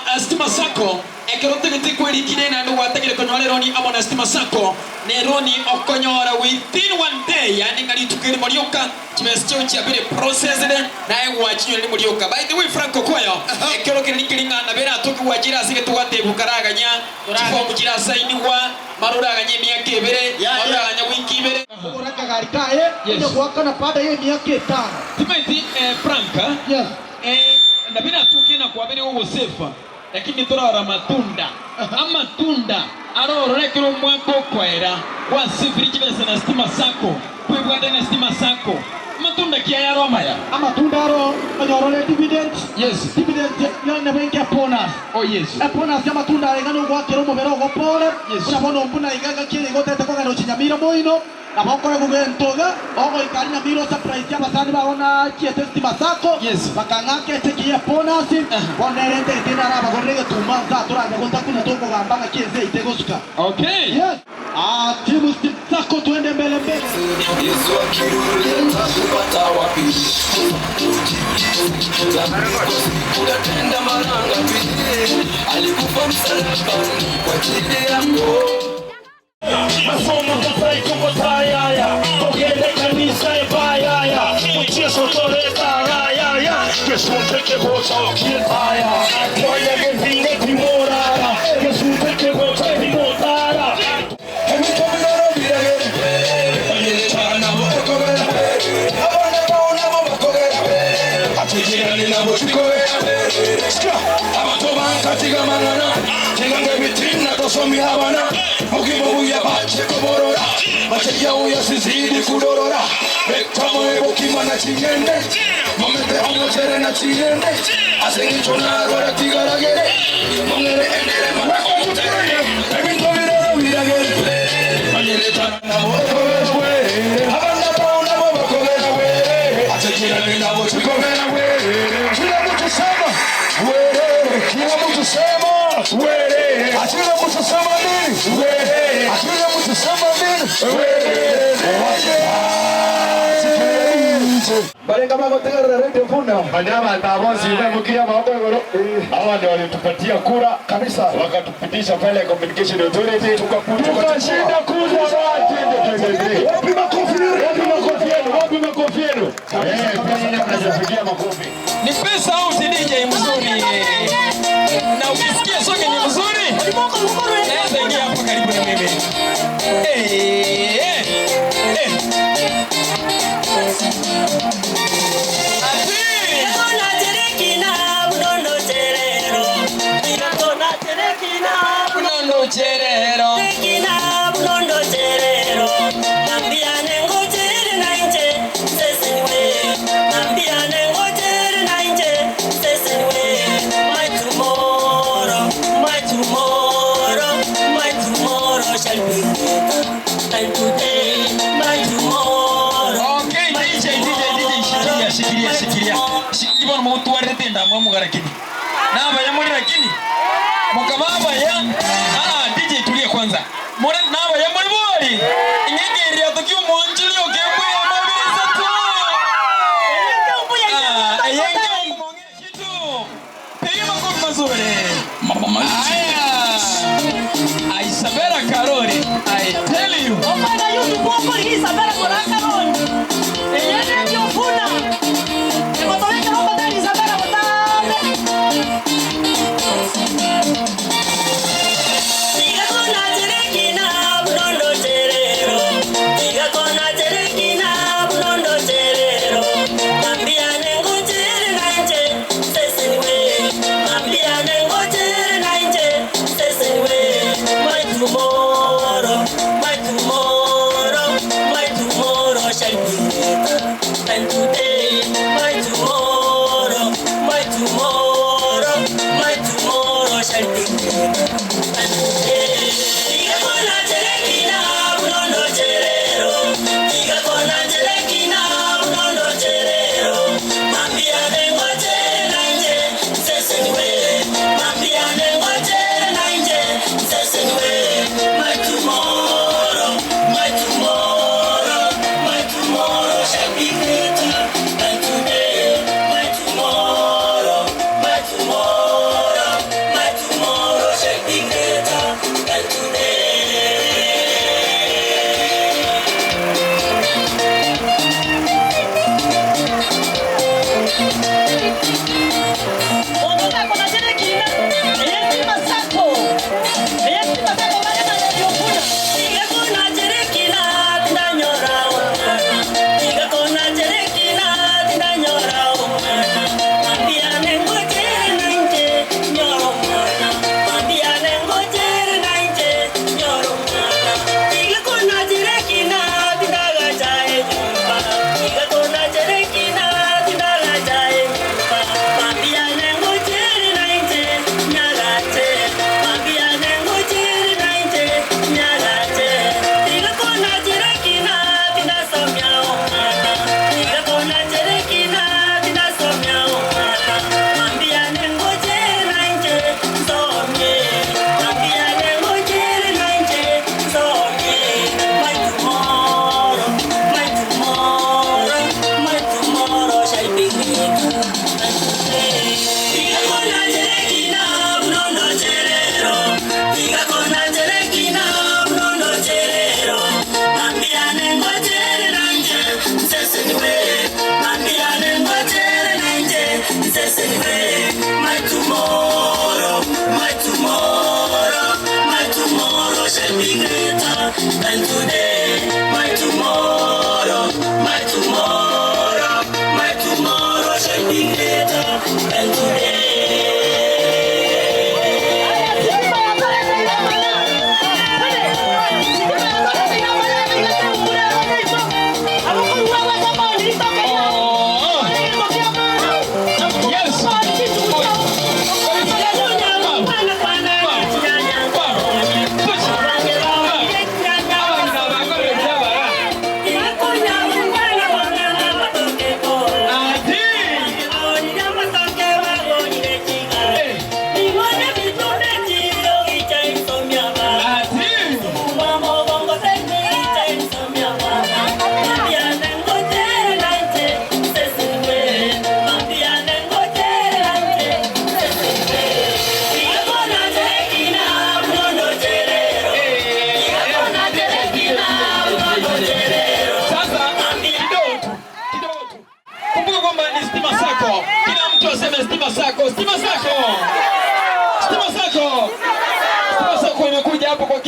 Na Stima Sacco, ekero otagete kwerikire naende gwatagire konyora eroni amo na Stima Sacco, neroni okonyora within one day, yaani ng'a rituko erimo rioka chibesa chiao chiabeire processed naye gwachinyorire rimo rioka. By the way Frank Okoyo, ekero kere rikeri ng'a nabo eratoke gwachire ase egento gwatebwa karaganya chifomu chirasainigwa, mara oraganye emiaka ebere, mara oraganya wiki ibere. Kogora akagari kaye, onye goakana baada y'emiaka etano. Timanyeti Frank. Yes. Ee, nabo eratoke na kwabere ogosefa, lakini torarora amatunda. Amatunda arorore ekero omwaka okoera, gwasefire chibesa na Stima Sacco, kwebwatania na Stima Sacco. Amatunda ki aya aro amaya? Amatunda aro onyorore dividends. Yes. Dividends eria nabo enke ebonus. Oh yes. Ebonus y'amatunda aya iga nogoakera omobere ogo pore. Yes. Buna bono mbuna iga engaki eye iga otagete kogenda gochia Nyamira moino. Nabo okoegwa gento iga, ogoika aria Nyamira osurprise abasani bao nachiete Stima Sacco, Yes. bakang'aka echeki y'ebonus, bono nere ntagete narabagorere egetuma nsa toranya gotakuna tokogamba ng'aki ense yaito egosuka. Okay. Yes. Aah team Stima Sacco twende mbele mbele. Yesu akirudia takupata wapi? Unatenda mara ngapi? Alikufa msalabani kwa ajili yako. Masomo totari kogotayaya togende kanisa ebayaya mucheso toretagayaya gesuntekegochakietaya twayagepinga timorara gesuntekegochatimotara Barenga bagotegerera Radio Funda. Wanyama Ndabosi umemukia maoko iguru. Hawa ndio walitupatia kura Kabisa. wakatupitisha pale Communication Authority tukashinda kura 2023. Wapi makofi yenu? Wapi makofi yenu? Wapi makofi yenu? Eh, pia nyinyi mnajipigia makofi. Nipe sauti DJ mzuri. Na ukisikia songe ni mzuri, naweza ingia hapa karibu na mimi. Eh, eh, eh. Ati. Bunono cherero. Okay, DJ, DJ, DJ, shikilia, shikilia, shikilia. Shikilia bono mugotwarete endamwamu lakini. Nabaya muri lakini. Mukababaya. Ah, DJ tulie kwanza. Muri nabaya muri bori. Inyengeria tukiumonjiri okembwe amabiriza tu. Ah, eyenge umongea kitu. Piga makofi mazuri. Haya. Isabella Karori, I tell you. Tomorrow, my tomorrow, my tomorrow shall be greater than today. My tomorrow, my tomorrow, my tomorrow shall be greater than today. Tigakona cherekina, unono cherero. Tigakona cherekina, unono cherero. Mambia nengo chere nanje, seseniwe. Mambia nengo chere nanje, seseniwe. My tomorrow, my tomorrow, my tomorrow shall be greater than today. My tomorrow, my tomorrow,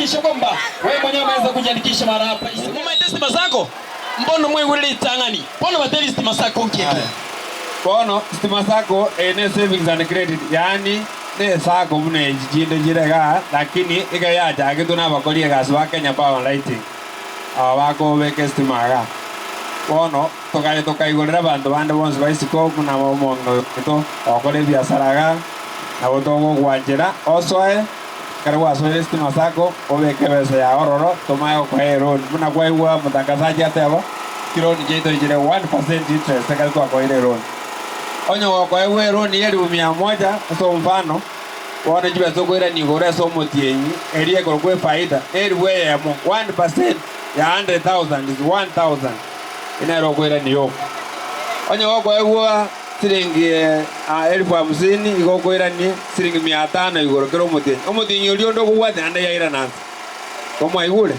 Hakikisha kwamba wewe mwenyewe umeweza kujiandikisha mara hapa. Mumaete stima sako mbono mwaigure ritang'ani bono batebie stima sako nki eke. Bono stima sacco eye ne savings and credit yaani ne sacco buna echi chinde chire igaa lakini iga yachagetwe na abakori egasi ba Kenya Power and Lighting aba bakobeka estima igaa. Bono tokaye tokaigorera abanto bande bonsi ba isiko buna omong'ina oyo oito ogokora ebiasara igaa nabo togogwanchera osoe ekero gwasoire estima sacco obeke ebesa yao ororo tomanye gokoa eloan buna kwaigwa mtangazaji ateba. Chironi chiaito chire 1% interest ekero twakoeire eroni. Onye gokoegwa eroni y'elifu mia moja ase omofano, bono chibesa okoirania igoro ase omotienyi eria ekorokwa efaida n'elifu eyemo, 1% ya 100,000 is 1,000, eye nero okoirania yoka. Onye gokoegwa siringi elifu hamsini igo okoirania siringi mia tano igoro kera omotienyi. Omotienyi oria onde okobwatia naende yairana nse. Komwaigure?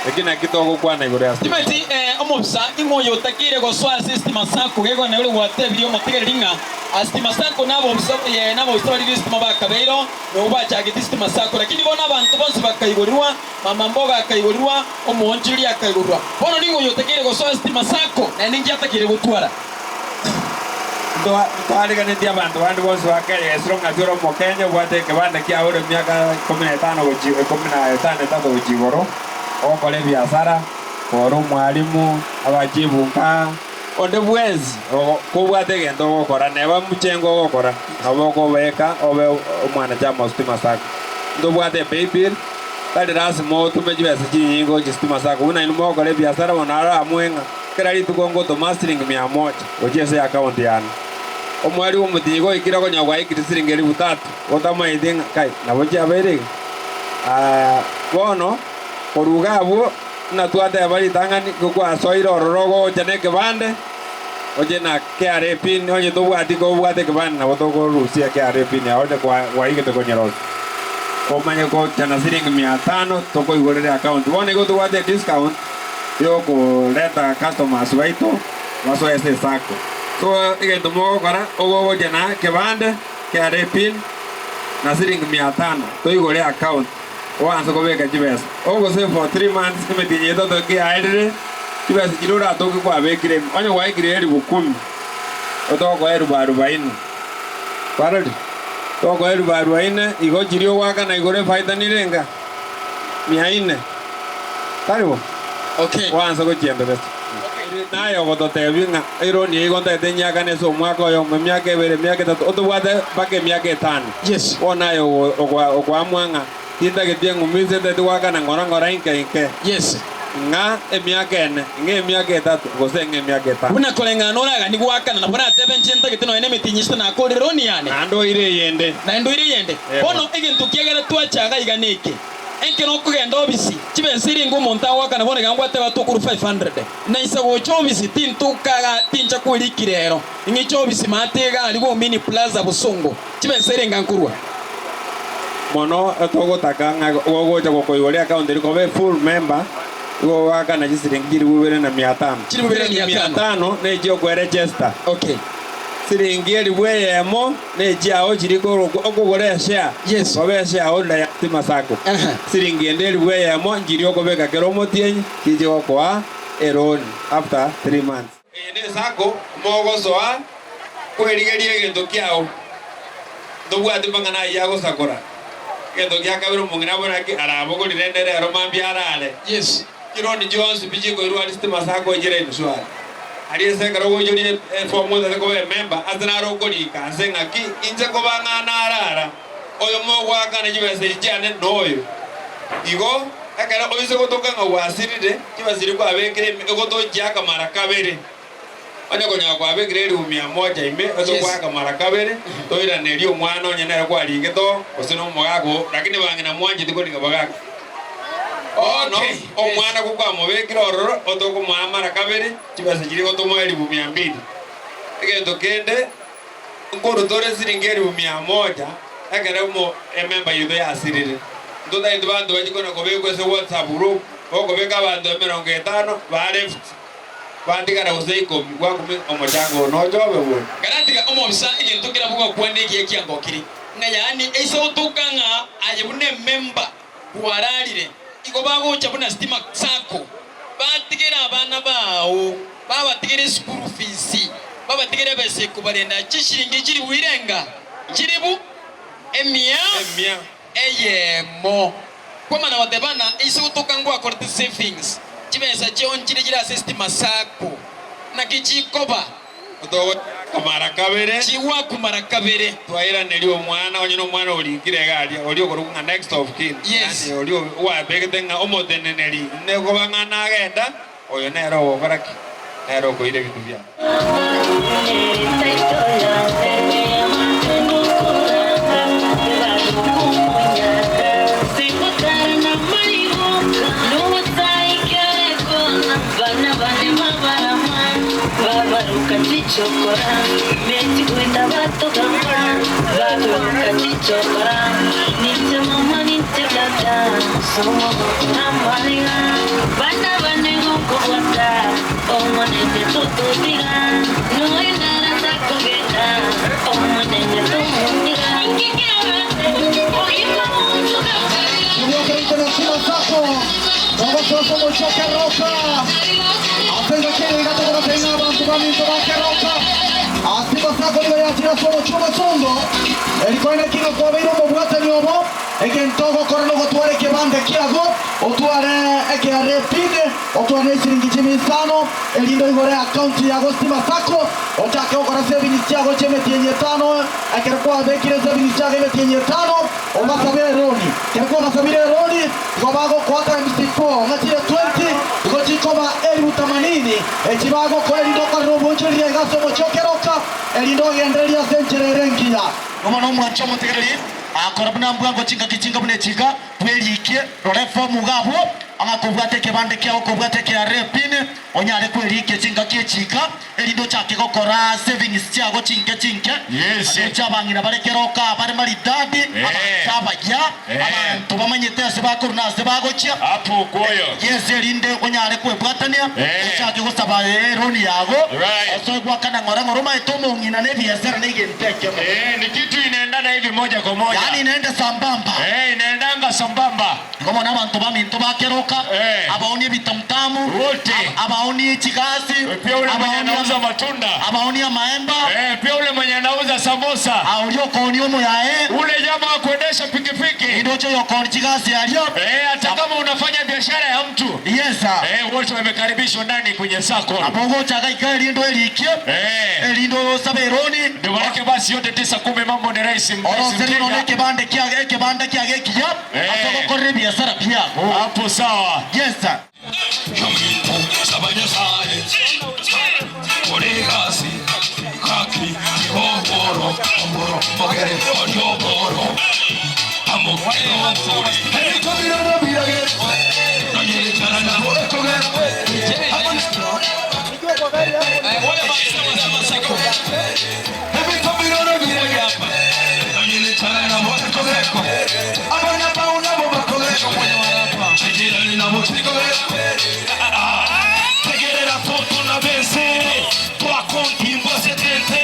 Eki nakio togokwana igoro ya stima. Timothy, omobisa, ing'o oyo otakeire gosoa ase estima sacco? Gekogera ore gwatebirie omotegereri ng'a stima sacco nabobisa nabobisa baria b'estima bakabeireo, nobwo bachagete estima sacco. Lakini bono abanto bonsi bakaigorirwa, mama mboga akaigorirwa, omoonchoreri akaigorirwa. Bono ning'o oyo otakeire gosoa estima sacco, naende inki atakeire gotwara? Ntwariganetie abanto bande bonsi ba Kenya as long as ore omokenya obwate ekebande kiao ore emiaka ikomi na etano gochia ikomi na etano etato gochia igoro, ogokora ebiasara, kore omwalimu, abachifu nka onde bwensi kobwate egento ogokora neba mchengo ogokora nabo okobeka obe omwanachama o Stima Sacco. Ntobwate epaybill, tari lasima otome chibesa chinyinge gochia Stima Sacco buna inwe mogokora ebiasara bono araamue ng'a Kera rituko ngotoma siringi mia moja gochia ase akaunti yane. Omweri bw'omotinyi goikire okonyora gwaikire siringi elifu tatu, gotamaeti ng'a kai nabo chiabeire iga. Aa, bono korwa iga abwo buna twateba ritang'ani, igo gwasoire ororo ogocha nekebande, oche na KRA pin, onye tobwati kobwate ekebande nabo tokorusia KRA pin yao onye gwaigete konyerosia. Omanye gocha na siringi mia tano tokoigorere akaunti. Bono igo tobwate ediscount. yokoreta customers baito basoe ase esacco. So egento mogokora ogogocha na kebande, KRA pin na siringi mia tano toigore account oanse kobeka chibesa. Ogosave for 3 months emetienyi etato ekiyaerire chibesa chiria oratoke kwabekire ime onye gwaikire elifu kumi otogokoa elifu arubaini. Kwarorire? Togokoa elifu arubaine igo chiria ogoakana igoro efaida nirenga? Mia ine. Tari bo? Okay. Gwansa gochienderesa. Naye ogototebia ng'a eroni eye igo ntagete nyiakane ase omwaka oyomo, emiaka ebere, emiaka etato, otobwate mpaka emiaka etano. Yes. Bono naye ogo- ogoa- okoamua ng'a tintageti eng'umi inse ntagete goakana ng'ora ng'ora inke inke. Yes. Ng'a emiaka ene, ng'a emiaka etato, gose ng'a emiaka etano. Buna koreng'ana noraganie goakana, nabo oratebe inche ntagete nonya nemetienyi isiko nakorire eroni yane. Naende oire eyende. Naende oire eyende. Eeh. Bono egento kiagera twacha iga iga neke. Ekero okogenda obisi, chibesa eria inga omonto agoakana bono iga ngwateba tokorwa 500. Naisa gocha obisi tintokaga tincha kweriki rero. Ing'iche obisi maate iga aria Waumini Plaza Bosongo, chibesa eria inga nkorwa. Mono togotaka ng'a gogocha gokoigoria account eria koba efull member igo ogoakana chisiringi chilifu ibere na mia tano. Chilifu ibere na mia Chisiringi mia tano. tano nechia okweregister. Okay. Siringi elifu eyemo Nechiao chiria korokwa okogora eshare, Yes. koba eshare holder ya Stima Sacco. Aha. Siringi ende elifu eyemo nchiria okobeka kera omotienyi chiche gokoa eloan after 3 months. Eye ne sacco mogosoa kwerigeria egento kiao ntobwati mang'ana ayio agosakora. Egento gia kabere omong'ina abore naki arabogori rende rero mambia arare. Yes. Chironi chionsi pi chikoirwa aria Stima Sacco enchera insuari. Aria ase ekero ogoichoria efomu otagete koba ememba ase naro okorika ase ng'aki inche koba ng'a narara oyo mogoakana chibesa echi chiane noyo. Igo ekero oise gotoka ng'a gwasirire chibesa chiria kwabekire ime egotochiaka mara kabere. Onye konyora kwabekire elifu mia moja ime ase Yes. ogoaka mara kabere toiranerie omwana onye nere kwarigete oo gose nomogaka oo lakini bang'ina mwancheti korika bagaka. Bono Okay. omwana gokwamobekire ororo otokomoa mara kabere chibesa chiria gotomoa elifu mia mbili. Egento kende nkorwa tore siringi elifu mia moja ekero omo ememba yaito yasirire. Ntotagete banto bachie kona kobekwa ase whatsapp group bokobeka abanto emerongo etano ba left batigara gose ikomi gwakumi omochango oo noche obe bori. Nkaratiga omobisa egento keria bogokwana ekiya kiangokire, ng'a yaani eise gotoka ng'a aye buna ememba. Bwararire. Igo bagocha buna Stima Sacco, batigere abana bao, babatigere eschool fees, babatigere ebesa ekobarenda chishilingi chilibu irenga? Chilibu emia eyemo. Kwamana goteba ng'a ase gotoka ngwakorete savings, chibesa chiao nchire chire ase Stima Sacco, naki chikoba? Togochaka mara kabere. Chigwaku mara kabere. Twairaneria omwana, onye nomwana orikire iga aria, oria okorokwa ng'a next of kin, Yes. yaani oria gwabegete ng'a omoteneneri, nekoba ng'a nagenda, oyo nere ogokora ki? Nere okoira ebinto biaye. Egento ogokora nogotwara ekebande kiago, otware ekere pin, otware ne chiringi chimia isano, erinde oigore account yago Stima Sacco, ochake gokora savings chiago chi'emetienyi etano, ekero kwabekire savings chiago emetienyi etano, obasabe eroni. Ekero kwabasabire eroni, igo bagokoa times four, ng'a chire twenty, igo chikoba elifu themanini, echi bagokoa erinde okorere obonchoreria iga ase omochie o Keroka, erinde ogendererie ase enchera ere engiya. Bono omwanche omotegereri, Akora buna mbwango chingaki chinga buna echiga, bwerikie, rora efomu iga abwo, ang'a kobwata ekebande kiao kobwata ekearere pin, onyare kwerikia chingaki echiga, erinde ochake gokora savings chiago chinke chinke. Yes. Abeche abang'ina bare keroka bare maridadi, Eh. abanto abaya, Eh. abanto bamanyete ase bakorwa na ase bagochia. Hapo kwoyo. Yes, erinde onyare kwebwatania, Eh. ochake gosaba eroni yago, Right. osoe goakana ng'ora ng'ora omaete omong'ina na ebiasara na egento ekemo. Eh, ni kitu inaendana hivi moja kwa moja. Yaani inaenda sambamba. Eh, inaendanga sambamba. Igo bono abanto baminto bakeroka, Eh. abaonia ebitamutamu, Wote. abaonia echigasi, Pia ule mwenye abaonia anauza matunda. abaonia amaemba, Eh, pia ule mwenye anauza samosa. aoria okoonia omoyae, Ule jamaa wa kuendesha pikipiki. rinde oche oyokoonia chigasi aria. Eh, hata kama unafanya biashara ya mtu. Yes sir. Eh, wote wamekaribishwa ndani kwenye sako. Nabo ogocha gaika erinde oerikie, Eh, erinde osabe eroni, ndio maanake basi yote tisa kumi mambo ni rahisi mpenzi oroseri nonya mteja. ekebande kiago ekebanda kiago ekiya, Eh. ase ogokorera ebiasara biago. Hapo sawa. Yes sir. Tegerera toto na bense twakontimba setente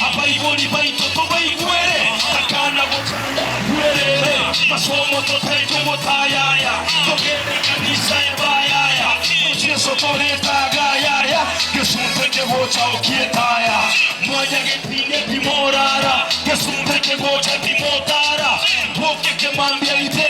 abaibori baito tobaigwere akana gochanda bwerere masomo totaitogotayaya togende kanisa ebayaya ocheso toretagayaya gesunteke gocha okietaya mwanya getine timorara gesunteke gocha timotara bokeke mambia ite.